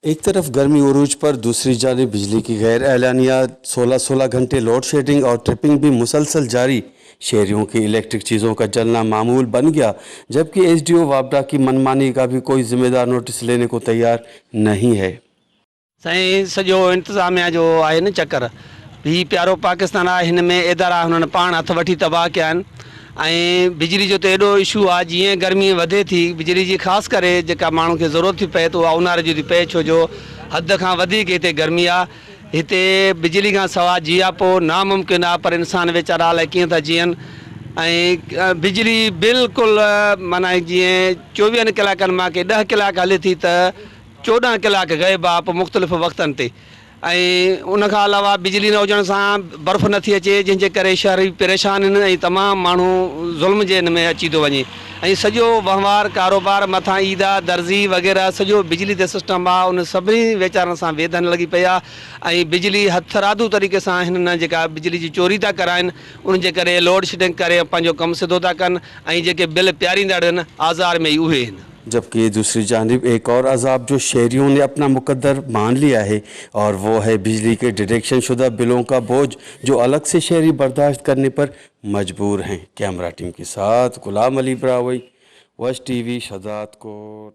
एक तरफ गर्मी उरूज पर, दूसरी जानिब बिजली की गैर एलानिया 16-16 घंटे लोड शेडिंग और ट्रिपिंग भी मुसलसल जारी। शहरियों की इलेक्ट्रिक चीज़ों का जलना मामूल बन गया, जबकि एसडीओ वापडा की मनमानी का भी कोई जिम्मेदार नोटिस लेने को तैयार नहीं है। سائين سڄو انتظاميا جو آهي نه چڪر. هي پيارو پاڪستان آهي هن ۾ ادارا هنن پاڻ هٿ وٺي تباهه ڪيا آهن ۽ بجلي جو ته ايڏو اشو آهي جيئن گرمي وڌي ٿي بجلي جي خاص ڪري جيڪا ماڻهن کي ضرورت ٿي پئي ته اها اونهاري جي ٿي پئي ڇو جو حد کان وڌيڪ هتي گرمي آهي هتي بجلي کان سوا جياپو ناممڪن آهي پر انسان ويچارا الائي ڪيئن ٿا جيئن ۽ بجلي بلڪل معنيٰ جيئن چوويهن ڪلاڪن مان ڪي ڏهه ڪلاڪ هلي ٿي ته 14 ڪلاڪ غائب آ پوء مختلف وقتن تي ۽ ان کان علاوه بجلي نه هجڻ سان برف نه ٿي اچي جنهن جي ڪري شهري پريشان آهن ۽ تمام ماڻهو ظلم جي ان ۾ اچي ٿو وڃي ۽ سڄو وهنوار ڪاروبار مٿان عيد آ درزي وغيره سڄو بجلي تي سسٽم آ ان سڀني ويچارن سان ويڌن لڳي پئي آ ۽ بجلي هٿرادو طريقي سان هنن جيڪا بجلي جي چوري ٿا ڪرائن ان جي ڪري لوڊ شيڊنگ ڪري پنهنجو ڪم سڌو ٿا ڪن ۽ جيڪي بل پياريندڙ آهن آزار ۾ ئي اهي آهن. जबकि दूसरी जानिब एक और अजाब जो शहरियों ने अपना मुकद्दर मान लिया है और वो है बिजली के डिडक्शन शुदा बिलों का बोझ, जो अलग से शहरी बर्दाश्त करने पर मजबूर हैं। कैमरा टीम के साथ गुलाम अली ब्रावई, वश टीवी, शहजादकोट।